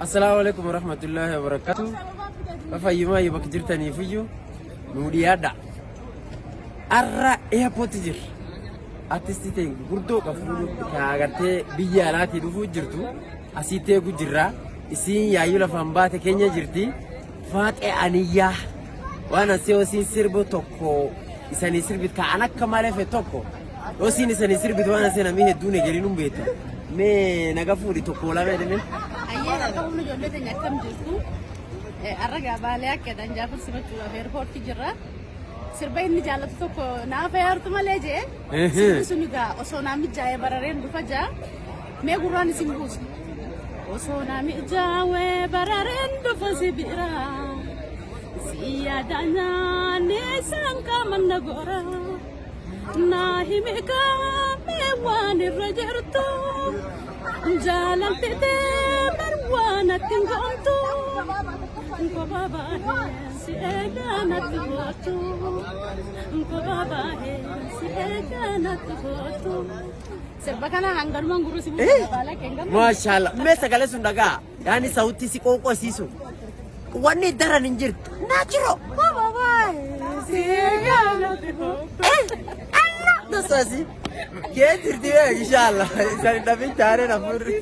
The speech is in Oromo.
Assalaamu alaikum warahmatullahi wabarakatuh. Fayyumaa yoo bakka jirtaniifiyyuu nuu dhiyaadha. Arra airport jirra. Artistii ta'e gurguddoo qabu agartee biyya alaatii dhufuu jirtu asitti eegu jirra. Isiin yaayyuu lafaan baate keenya jirti. Faaxee aniyyaa waan asii osiin sirbu tokko isanii sirbit ka'an akka malee fe tokko osiin isanii sirbit waan asii namni hedduun egerin hin beektu. Mee naga fuudhi tokko lama jedhame. Ayyee harka humna ijoollee teenya akkam jirtu? Har'a gaabaalee akka jedhan Jaafar simachuudhaaf eerpoortii jirra. Sirba inni jaallatu tokko naaf yaartu malee jee. Sirbi sun egaa osoo naa mijaa'ee barareen dhufa jaa. Mee gurraan isin buusu. Osoo naa mijaa'ee barareen dhufa si bira. Si yaada nyaanni isaan qaaman na gora. Naa himi kaamee waan irra jirtu. Jaalalti tee bar waan atti hin goomtu. Kophaa baahee si eegaa natti kootu. Kophaa baahee si eegaa natti kootu. Sirba kana hanganumaan gurru si buusa baala kee Maashaallah. Mee sagalee sun dhagaa. Yaani sauti si qoonqosiisu. Wanni daran hin jirtu. Natural. Allah dasasi. Kee jirti bee inshallah. Isaan dhabin taaree na furri.